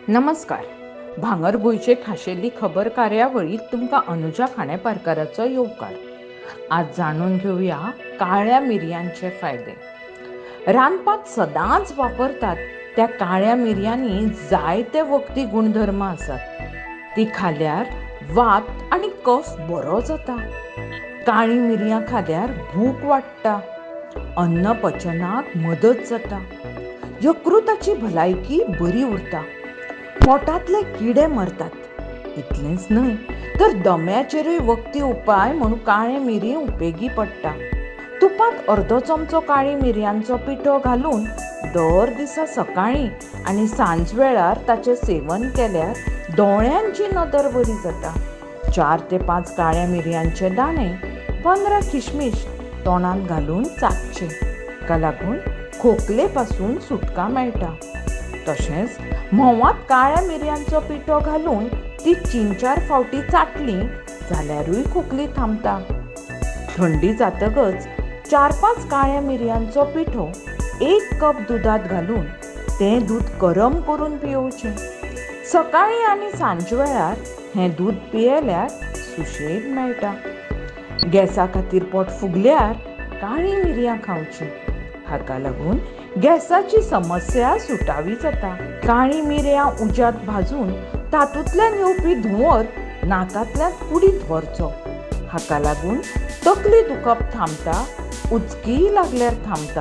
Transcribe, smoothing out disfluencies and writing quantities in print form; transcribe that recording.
नमस्कार. भांगरभूंयचे खाशेली खबर कार्यावळींत तुमकां अनुजा खांडेपारकाराचो येवकार. आज जाणून घेवया काळ्या मिरयांचे फायदे. रांदपाक सदांच वापरतात त्या काळ्या मिरयांनी जायते वखदी गुणधर्म आसात. ती खाल्यार वात आनी कफ बरो जाता. काळीं मिरयां खाल्यार भूक वाडटा, अन्न पचनाक मदत जाता, यकृताची भलायकी बरी उरता, पोटांतले किडे मरतात. इतलेंच न्हय तर दम्याचेरूय वखदी उपाय म्हूण काळें मिरयें उपेगी पडटा. तुपांत अर्दो चमचो काळी मिरयांचो पिठो घालून दर दिसा सकाळीं आनी सांजवेळार ताचें सेवन केल्यार दोळ्यांची नदर बरी जाता. 4 ते 5 काळ्या मिरयांचे दाणे, 15 खिशमीश तोंडांत घालून चाखचे. ताका लागून खोकले पासून सुटका मेळटा. तशेंच म्होंवांत काळ्या मिरयांचो पिठो घालून ती 3-4 फावटी चाटली जाल्यारूय खोकली थांबता. थंडी जातकच 4-5 काळ्या मिरयांचो पिठो 1 कप दुदांत घालून तें दूद गरम करून पियोवचें. सकाळीं आनी सांजवेळार हें दूद पियेल्यार सुशेग मेळटा. गॅसा खातीर पोट फुगल्यार काळीं मिरयां खावचीं. हाका लागून गॅसाची समस्या सुटावी जाता. काळीं मिरयां उज्यांत भाजून तातूंतल्यान येवपी धुंवर नाकांतल्यान कुडींत व्हरचो. हाका लागून तकली दुखप थांबता, उचकीय लागल्यार थांबता.